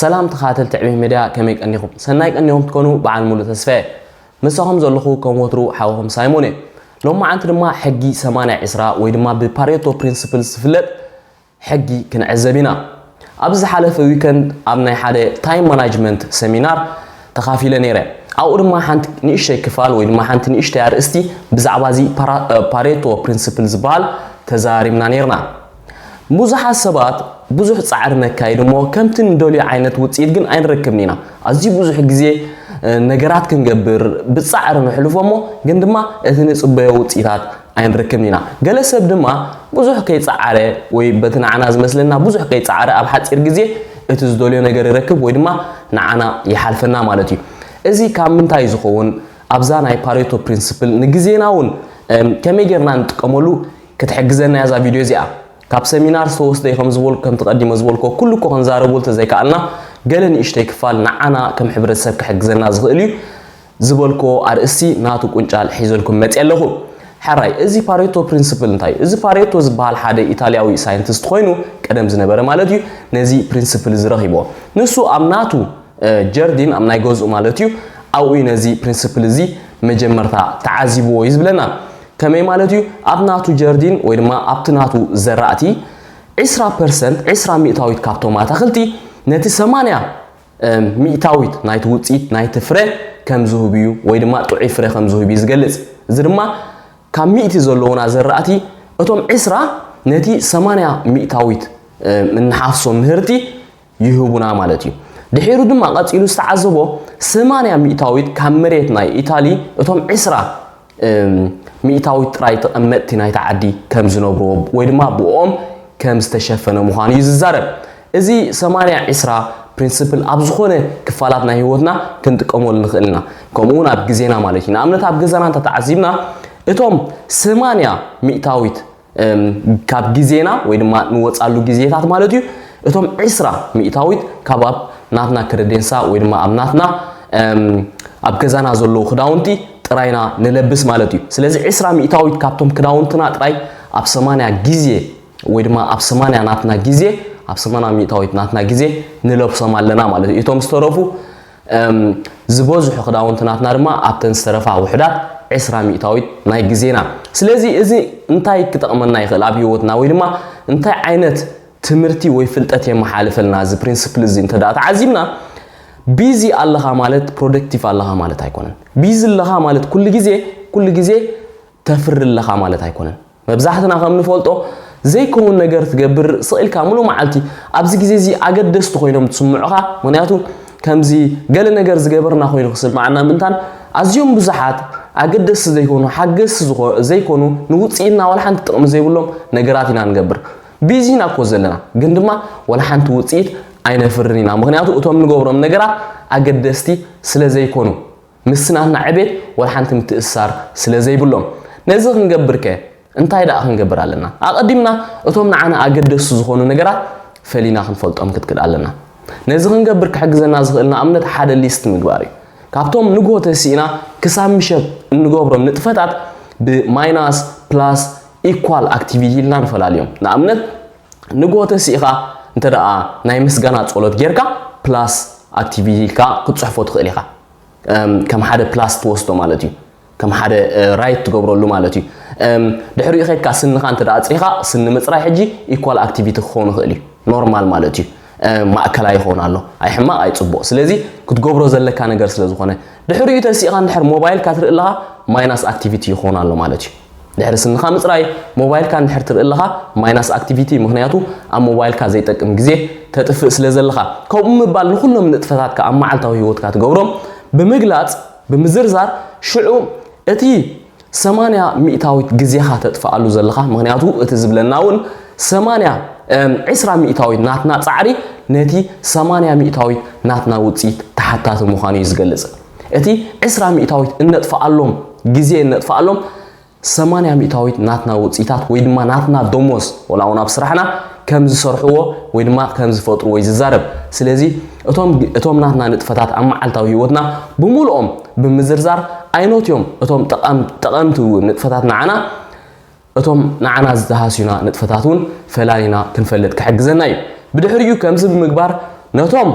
ሰላም ተኸታተልቲ ዕቤት ሜድያ፣ ከመይ ቀኒኹም? ሰናይ ቀኒኹም ትኮኑ በዓል ሙሉእ ተስፋ እየ። ምሳኹም ዘለኹ ከም ወትሩ ሓውኹም ሳይሞን እየ። ሎማዓንቲ ድማ ሕጊ ሰማንያ ዒስራ ወይ ድማ ብፓሬቶ ፕሪንስፕል ዝፍለጥ ሕጊ ክንዕዘብ ኢና። ኣብ ዝሓለፈ ዊከንድ ኣብ ናይ ሓደ ታይም ማናጅመንት ሰሚናር ተኻፊለ ነይረ። ኣብኡ ድማ ሓንቲ ንእሽተይ ክፋል ወይ ድማ ሓንቲ ንእሽተይ ኣርእስቲ ብዛዕባ እዚ ፓራ- ፓሬቶ ፕሪንስፕል ዝበሃል ተዛሪብና ነይርና። ብዙሓት ሰባት ብዙሕ ጻዕሪ ነካይድ እሞ ከምቲ ንደልዮ ዓይነት ውጽኢት ግን ኣይንረክብን ኢና። ኣዝዩ ብዙሕ ግዜ ነገራት ክንገብር ብጻዕሪ ንሕልፎ እሞ ግን ድማ እቲ ንጽበዮ ውጽኢታት ኣይንረክብን ኢና። ገለ ሰብ ድማ ብዙሕ ከይጸዓረ ወይ በቲ ንዓና ዝመስለና ብዙሕ ከይጸዓረ ኣብ ሓጺር ግዜ እቲ ዝደልዮ ነገር ይረክብ ወይ ድማ ንዓና ይሓልፈና ማለት እዩ። እዚ ካብ ምንታይ ዝኸውን? ኣብዛ ናይ ፓሬቶ ፕሪንስፕል ንግዜና እውን ከመይ ጌርና ንጥቀመሉ ክትሕግዘና እያ እዛ ቪድዮ እዚኣ። ካብ ሰሚናር ዝተወስደ እዩ ከም ዝበል- ከም ተቐዲመ ዝበልኮ ኩሉ እኮ ክንዛረቡ እንተዘይከኣልና ገለ ንእሽተይ ክፋል ንዓና ከም ሕብረተሰብ ክሕግዘና ዝኽእል እዩ ዝበልኮ ኣርእስቲ ናቱ ቁንጫል ሒዘልኩም መፅእ ኣለኹ። ሕራይ፣ እዚ ፓሬቶ ፕሪንስፕል እንታይ እዩ? እዚ ፓሬቶ ዝበሃል ሓደ ኢታልያዊ ሳይንቲስት ኮይኑ ቀደም ዝነበረ ማለት እዩ ነዚ ፕሪንስፕል ዝረኺቦ። ንሱ ኣብ ናቱ ጀርዲን ኣብ ናይ ገዝኡ ማለት እዩ ኣብኡ ነዚ ፕሪንስፕል እዚ መጀመርታ ተዓዚብዎ እዩ ዝብለና። ከመይ ማለት እዩ? ኣብ ናቱ ጀርዲን ወይ ድማ ኣብቲ ናቱ ዘራእቲ ዒስራ ፐርሰንት ዒስራ ሚእታዊት ካብቶም ኣታኽልቲ ነቲ ሰማንያ ሚእታዊት ናይቲ ውፅኢት ናይቲ ፍረ ከም ዝህብ እዩ ወይ ድማ ጥዑይ ፍረ ከም ዝህብ እዩ ዝገልፅ። እዚ ድማ ካብ ሚእቲ ዘለዉና ዘራእቲ እቶም ዒስራ ነቲ ሰማንያ ሚእታዊት እንሓፍሶ ምህርቲ ይህቡና ማለት እዩ። ድሒሩ ድማ ቀፂሉ ዝተዓዘቦ ሰማንያ ሚእታዊት ካብ መሬት ናይ ኢታሊ እቶም ዒስራ ሚእታዊት ጥራይ ተቐመጥቲ ናይቲ ዓዲ ከም ዝነብርዎ ወይ ድማ ብኦም ከም ዝተሸፈነ ምዃኑ እዩ ዝዛረብ። እዚ ሰማንያ ዒስራ ፕሪንስፕል ኣብ ዝኾነ ክፋላት ናይ ህይወትና ክንጥቀመሉ ንኽእል ኢና። ከምኡ እውን ኣብ ግዜና ማለት እዩ። ንኣብነት ኣብ ገዛና እንተተዓዚብና እቶም ሰማንያ ሚእታዊት ካብ ግዜና ወይ ድማ ንወፃሉ ግዜታት ማለት እዩ እቶም ዒስራ ሚእታዊት ካብ ኣብ ናትና ክረዴንሳ ወይ ድማ ኣብ ናትና ኣብ ገዛና ዘለዉ ክዳውንቲ ጥራይና ንለብስ ማለት እዩ። ስለዚ ዒስራ ሚእታዊት ካብቶም ክዳውንትና ጥራይ ኣብ ሰማንያ ግዜ ወይ ድማ ኣብ ሰማንያ ናትና ግዜ ኣብ ሰማንያ ሚእታዊት ናትና ግዜ ንለብሶም ኣለና ማለት እዩ። እቶም ዝተረፉ ዝበዝሑ ክዳውንቲ ናትና ድማ ኣብተን ዝተረፋ ውሕዳት ዒስራ ሚእታዊት ናይ ግዜና። ስለዚ እዚ እንታይ ክጠቕመና ይኽእል ኣብ ህይወትና ወይ ድማ እንታይ ዓይነት ትምህርቲ ወይ ፍልጠት የመሓልፈልና እዚ ፕሪንስፕል እዚ እንተ ተዓዚብና፣ ቢዚ ኣለኻ ማለት ፕሮደክቲቭ ኣለኻ ማለት ኣይኮነን። ቢዚ ኣለኻ ማለት ኩሉ ግዜ ኩሉ ግዜ ተፍሪ ኣለኻ ማለት ኣይኮነን። መብዛሕትና ከም ንፈልጦ ዘይከውን ነገር ትገብር ስቕ ኢልካ ሙሉ መዓልቲ ኣብዚ ግዜ እዚ ኣገደስቲ ኮይኖም ትስምዑኻ። ምክንያቱ ከምዚ ገለ ነገር ዝገበርና ኮይኑ ክስምዓና ምእንታን ኣዝዮም ብዙሓት ኣገደስቲ ዘይኮኑ ሓገዝቲ ዝኾ- ዘይኮኑ ንውፅኢትና ዋላ ሓንቲ ጥቕሚ ዘይብሎም ነገራት ኢና ንገብር። ቢዚ ኢና እኮ ዘለና ግን ድማ ዋላ ሓንቲ ውፅኢት ኣይነፍርን ኢና። ምክንያቱ እቶም ንገብሮም ነገራት ኣገደስቲ ስለ ዘይኮኑ ምስቲ ናትና ዕቤት ዋላ ሓንቲ ምትእስሳር ስለ ዘይብሎም። ነዚ ክንገብር ከ እንታይ ደኣ ክንገብር ኣለና? ኣቐዲምና እቶም ንዓና ኣገደስቲ ዝኾኑ ነገራት ፈሊና ክንፈልጦም ክትክእል ኣለና። ነዚ ክንገብር ክሕግዘና ዝኽእል ንኣብነት ሓደ ሊስት ምግባር እዩ። ካብቶም ንግሆ ተሲእና ክሳብ ምሸት እንገብሮም ንጥፈታት ብማይናስ ፕላስ ኢኳል ኣክቲቪቲ ኢልና ንፈላለዮም። ንኣብነት ንግሆ ተሲእኻ እንተ ደኣ ናይ ምስጋና ጸሎት ጌርካ ፕላስ ኣክቲቪቲ ኢልካ ክትጽሕፎ ትኽእል ኢኻ። ከም ሓደ ፕላስ ትወስዶ ማለት እዩ። ከም ሓደ ራይት ትገብረሉ ማለት እዩ። ድሕሪኡ ከድካ ስንኻ እንተ ኣፅሪኻ ስኒ ምፅራይ ሕጂ ኢኳል ኣክቲቪቲ ክኸውን ይኽእል እዩ። ኖርማል ማለት እዩ። ማእከላይ ይኸውን ኣሎ። ኣይሕማቕ ኣይፅቡቕ። ስለዚ ክትገብሮ ዘለካ ነገር ስለ ዝኾነ ድሕሪኡ ተሲእኻ እንድሕር ሞባይልካ ትርኢ ኣለኻ ማይናስ ኣክቲቪቲ ይኸውን ኣሎ ማለት እዩ። ድሕሪ ስንኻ ምፅራይ ሞባይልካ እንድሕር ትርኢ ኣለኻ ማይናስ ኣክቲቪቲ፣ ምክንያቱ ኣብ ሞባይልካ ዘይጠቅም ግዜ ተጥፍእ ስለ ዘለኻ። ከምኡ ምባል ንኩሎም ንጥፈታትካ ኣብ መዓልታዊ ህይወትካ ትገብሮም ብምግላፅ ብምዝርዛር ሽዑ እቲ ሰማንያ ሚእታዊት ግዜኻ ተጥፍኣሉ ዘለኻ። ምክንያቱ እቲ ዝብለና እውን ሰማንያ ዒስራ ሚእታዊት ናትና ፃዕሪ ነቲ ሰማንያ ሚእታዊት ናትና ውፅኢት ተሓታቲ ምዃኑ እዩ ዝገልፅ። እቲ ዒስራ ሚእታዊት እነጥፍኣሎም ግዜ እነጥፍኣሎም ሰማንያ ሚእታዊት ናትና ውፅኢታት ወይ ድማ ናትና ደሞዝ ወላ እውን ኣብ ስራሕና ከም ዝሰርሕዎ ወይ ድማ ከም ዝፈጥርዎ እዩ ዝዛረብ። ስለዚ እቶም እቶም ናትና ንጥፈታት ኣብ መዓልታዊ ህይወትና ብምልኦም ብምዝርዛር ኣይነትዮም እቶም ጠቐምቲ ንጥፈታት ንዓና እቶም ንዓና ዝተሃስዩና ንጥፈታት እውን ፈላሊና ክንፈልጥ ክሕግዘና እዩ። ብድሕሪኡ ከምዚ ብምግባር ነቶም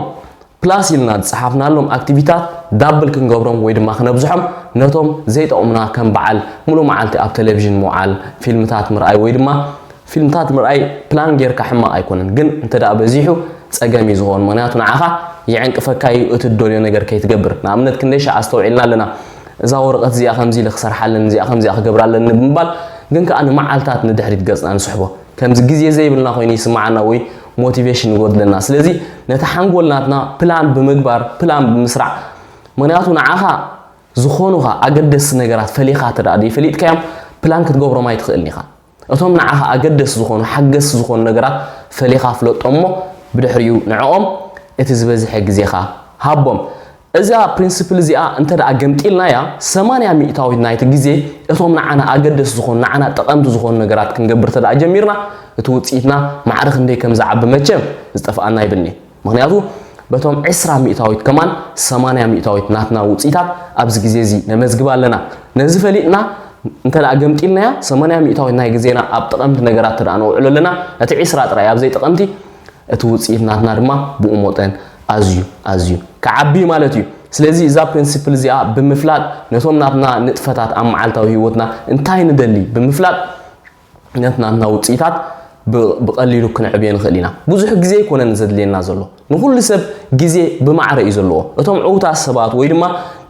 ፕላስ ኢልና ዝጸሓፍናሎም ኣክቲቪታት ዳብል ክንገብሮም ወይ ድማ ክነብዝሖም፣ ነቶም ዘይጠቕሙና ከም በዓል ሙሉ መዓልቲ ኣብ ቴሌቪዥን ምውዓል፣ ፊልምታት ምርኣይ ወይ ድማ ፊልምታት ምርኣይ ፕላን ጌርካ ሕማቕ ኣይኮነን፣ ግን እንተ ደኣ በዚሑ ጸገም እዩ ዝኸውን። ምኽንያቱ ንዓኻ ይዕንቅፈካ እዩ እቲ ትደልዮ ነገር ከይትገብር። ንኣብነት ክንደይ ሻዕ ኣስተውዒልና ኣለና፣ እዛ ወረቐት እዚኣ ከምዚ ኢለ ክሰርሓ ኣለኒ፣ እዚኣ ከምዚኣ ክገብራ ኣለኒ ብምባል ግን ከኣ ንመዓልታት ንድሕሪት ገጽና ንስሕቦ። ከምዚ ግዜ ዘይብልና ኮይኑ ይስምዓና ወይ ሞቲቬሽን ይጎድለና። ስለዚ ነቲ ሓንጎል ናትና ፕላን ብምግባር፣ ፕላን ብምስራዕ፣ ምኽንያቱ ንዓኻ ዝኾኑኻ ኣገደስቲ ነገራት ፈሊኻ እንተ ደኣ ዘይፈሊጥካዮም ፕላን ክትገብሮም ኣይትኽእልን ኢኻ። እቶም ንዓኻ ኣገደስቲ ዝኾኑ ሓገዝቲ ዝኾኑ ነገራት ፈሊኻ ፍለጦም እሞ ብድሕሪኡ ንዕኦም እቲ ዝበዝሐ ግዜኻ ሃቦም። እዛ ፕሪንስፕል እዚኣ እንተ ደኣ ገምጢልናያ ሰማንያ ሚእታዊት ናይቲ ግዜ እቶም ንዓና ኣገደስቲ ዝኾኑ ንዓና ጠቐምቲ ዝኾኑ ነገራት ክንገብር እንተ ደኣ ጀሚርና እቲ ውጽኢትና ማዕረ ክንደይ ከም ዝዓቢ መቸም ዝጠፍኣና ይብልኒ። ምኽንያቱ በቶም ዕስራ ሚእታዊት ከማን ሰማንያ ሚእታዊት ናትና ውጽኢታት ኣብዚ ግዜ እዚ ነመዝግብ ኣለና። ነዚ ፈሊጥና እንተ ደኣ ገምጢልናያ ሰማንያ ሚእታዊት ናይ ግዜና ኣብ ጠቐምቲ ነገራት እንተ ደኣ ነውዕሎ ኣለና፣ እቲ ዕስራ ጥራይ ኣብ ዘይጠቐምቲ እቲ ውጽኢት ናትና ድማ ብኡ መጠን ኣዝዩ ኣዝዩ ክዓቢ ማለት እዩ። ስለዚ እዛ ፕሪንሲፕል እዚኣ ብምፍላጥ ነቶም ናትና ንጥፈታት ኣብ መዓልታዊ ህይወትና እንታይ ንደሊ ብምፍላጥ ነቲ ናትና ውጽኢታት ብ- ብቐሊሉ ክንዕብዮ ንኽእል ኢና። ብዙሕ ግዜ ኣይኮነን ዘድልየና ዘሎ። ንኹሉ ሰብ ግዜ ብማዕረ እዩ ዘለዎ። እቶም ዕውታት ሰባት ወይ ድማ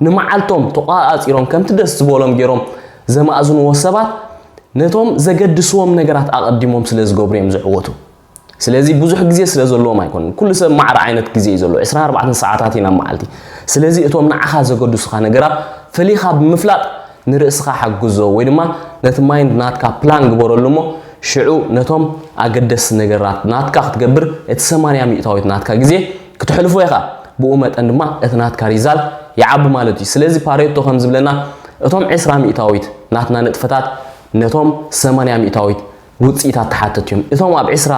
ንመዓልቶም ተቋጻጺሮም ከምቲ ደስ ዝበሎም ገይሮም ዘማእዝንዎ ሰባት ነቶም ዘገድስዎም ነገራት ኣቐዲሞም ስለ ዝገብሩ እዮም ዝዕወቱ። ስለዚ ብዙሕ ግዜ ስለ ዘለዎም ኣይኮነን። ኩሉ ሰብ ማዕረ ዓይነት ግዜ እዩ ዘለዎ። ዕስራን ኣርባዕተን ሰዓታት ኢና መዓልቲ። ስለዚ እቶም ንዓኻ ዘገድሱኻ ነገራት ፈሊኻ ብምፍላጥ ንርእስኻ ሓግዞ ወይ ድማ ነቲ ማይንድ ናትካ ፕላን ግበረሉ እሞ ሽዑ ነቶም ኣገደስቲ ነገራት ናትካ ክትገብር እቲ ሰማንያ ሚእታዊት ናትካ ግዜ ክትሕልፎ ኢኻ። ብኡ መጠን ድማ እቲ ናትካ ሪዛልት ይዓቢ ማለት እዩ። ስለዚ ፓሬቶ ከም ዝብለና እቶም ዕስራ ሚእታዊት ናትና ንጥፈታት ነቶም ሰማንያ ሚእታዊት ውጽኢታት ተሓተት እዮም። እቶም ኣብ ዕስራ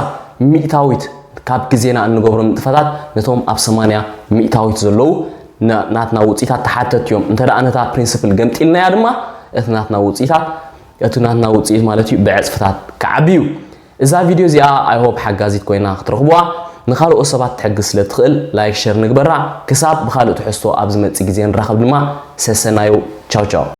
ሚእታዊት ካብ ግዜና እንገብሮም ንጥፈታት ነቶም ኣብ ሰማንያ ሚእታዊት ዘለዉ ና- ናትና ውጽኢታት ተሓተት እዮም። እንተ ደኣ ነታ ፕሪንስፕል ገምጢልናያ ድማ እቲ ናትና ውጽኢታት እቲ ናትና ውጽኢት ማለት እዩ ብዕጽፍታት ክዓቢ እዩ። እዛ ቪድዮ እዚኣ I hope ሓጋዚት ኮይና ክትረኽቡዋ፣ ንኻልኦት ሰባት ትሕግዝ ስለ ትኽእል ላይክ ሸር ንግበራ። ክሳብ ብኻልእ ትሕዝቶ ኣብ ዝመጽእ ግዜ ንራኸብ ድማ ሰሰናዩ። ቻው ቻው።